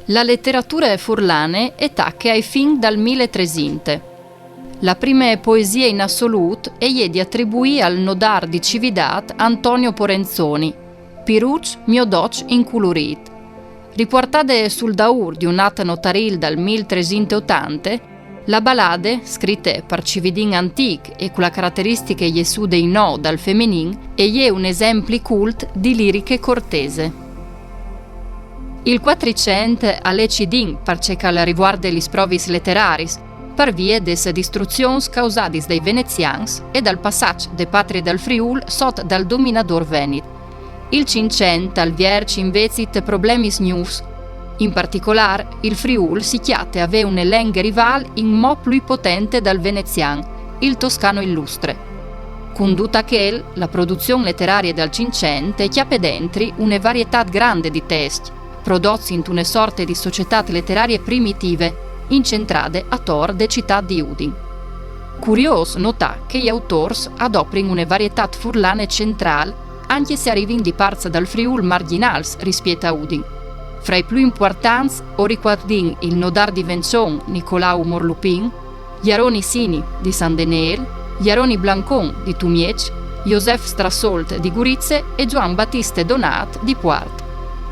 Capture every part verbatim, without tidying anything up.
La leterature furlane e tache ai fin dal mil e tresinte. La prime poesie in assolût e je di atribuî al nodâr di Cividât Antonio Porenzoni, Piruç mio doç inculurît. Ripuartade sul daûr di un at notarîl dal mil tresinte e otante, la balade, scrite par cividin antîc e cu la carateristiche jessude in o dal feminin, e je un esempli cult di liriche cortese. Il Cuatricent al è cidin par ce che al rivuarde lis provis leterariis, par vie des distruzions causadis dai venezians e dal passaç de Patrie dal Friûl sot dal dominadôr venit. Il Cinccent al vierç invezit problemis gnûfs. In particolâr, il Friûl si cjate a vê une lenghe rivâl inmò plui potente dal venezian, il toscano illustre. Cun dut achel, la produzion leterarie dal Cinccent e cjape dentri une varietât grande di tescj, prodots intune sorte di societât leterarie primitive, incentrade ator de citât di Udin. Curiôs notâ che i autôrs a doprin une varietât furlane centrâl, ancje se a rivin di parts dal Friûl margjinâls rispiet a Udin. Fra i plui impuartants o ricuardìn il nodâr di Vençon Nicolau Morlupin, Jaroni Sini di San Denêl, Jaroni Blancon di Tumieç, Josef Strassolt di Gurize e Zuan Batiste Donât di Puart.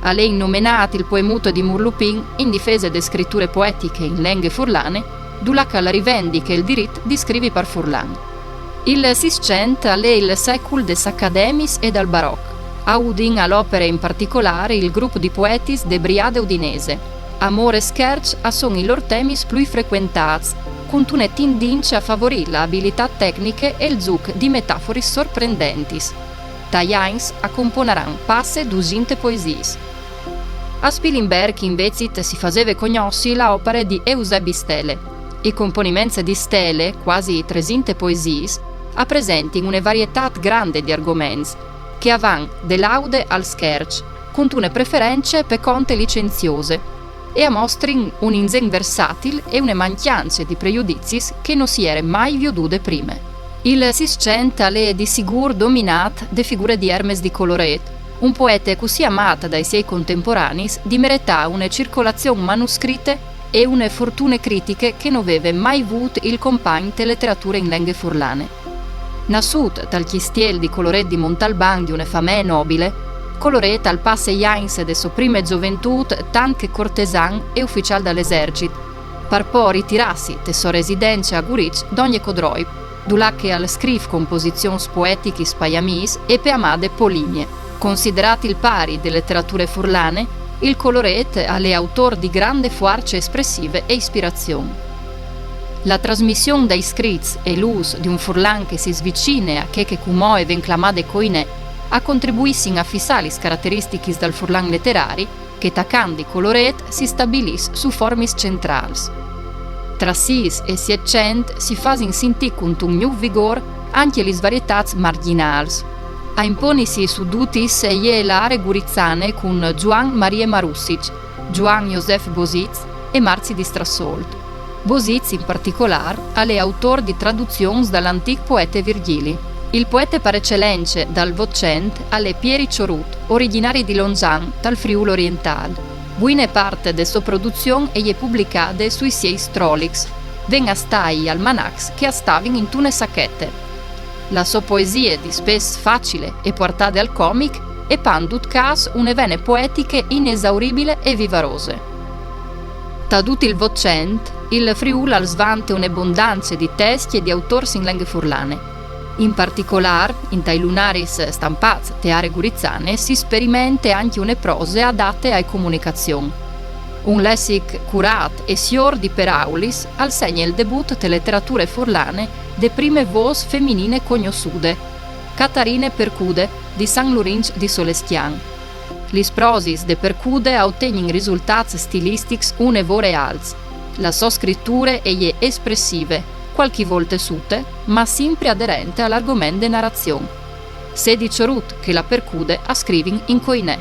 Al è innomenât il poemut di Morlupin in difese de scriture poetiche in lenghe furlane, dulà che al rivendiche il dirit di scrivi par furlan. Il Sîscent al è il secul des academiis e dal baroc. A Udin al opere in particolâr il grup di poetis de Briade Udinese. Amôr e scherç a son i lôr temis plui frecuentâts, cuntune tindince a favorî la abilitât tecniche e il zûc di metaforis sorprendentis. Tai agns a componaran passe dusinte poesiis. A Spilimberc invezit si faseve cognossi la opare di Eusebi Stele. I componiments di Stele, cuasi tresinte poesiis, a presentin une varietât grande di argoments, che a van de laude al scherç, cuntune preference pe conte licenziose, e a mostrin un inzen versatil e une mancjance di prejudiziis che no si jere mai viodude prime. Il Sîscent al è di sigûr dominât de figure di Ermes di Coloret, un poete cussì amât dai siei contemporanis di meretâ une circolazion manuscrite e une fortune critiche che no veve mai vût il compagn te leterature in lenghe furlane. Nassût tal cjistiel di Coloret di Montalban di une famee nobile, Coloret al passe i agns de sô prime zoventût tant che cortesan e uficiâl dal esercit, par po ritirâsi te sô residence a Guriç dongje Codroip, dulà che al scrîf composizions poetichis pai amîs e pe amade Poligne. Considerât il pari de leterature furlane, il Coloret al è autôr di grande fuarce espressive e ispirazion. La trasmission dai scrits e l'ûs di un furlan che si svicine a chê che cumò e ven clamade coinè a contribuissin a fissâ lis carateristichis dal furlan leterari che, tacant di Coloret, si stabilìs su formis centrâls. Tra Sîs e Sietcent si fasin sintî cuntun gnûf vigôr ancje lis varietâts margjinâls. A imponisi su dutis e je la aree gurizane cun Zuan Marie Marussic, Zuan Josef Bosiz e Marzi di Strassolt. Bosiz, in particolâr, al è autôr di traduzions dal antîc poete Virgjili. Il poete par ecelence dal Votcent al è Pieri Çorut, origjinari di Lonzan, tal Friûl orientâl. Buine part de sô produzion e je publicade sui siei strolics. Ven a stâi i almanacs che a stavin intune sachete. La sô poesie, dispès facile e puartade al comic, e pan dut câs une vene poetiche inesauribile e vivarose. Ta dut il Votcent, il Friûl al svante une bondance di tescj e di autôrs in lenghe furlane. In particolâr, intai lunaris stampâts te aree gurizane si sperimente ancje une prose adate ae comunicazion. Un lessic curât e siôr di peraulis al segne il debut te leterature furlane de prime vôs feminine cognossude, Catarine Percude di San Lurinç di Solescjan. Lis prosis de Percude a otegnin risultâts stilistics une vore alts. La sô scriture e je espressive, cualchi volte sute, ma simpri aderente al argoment de narazion. Sedi Çorut che la Percude a scrivin in coinè.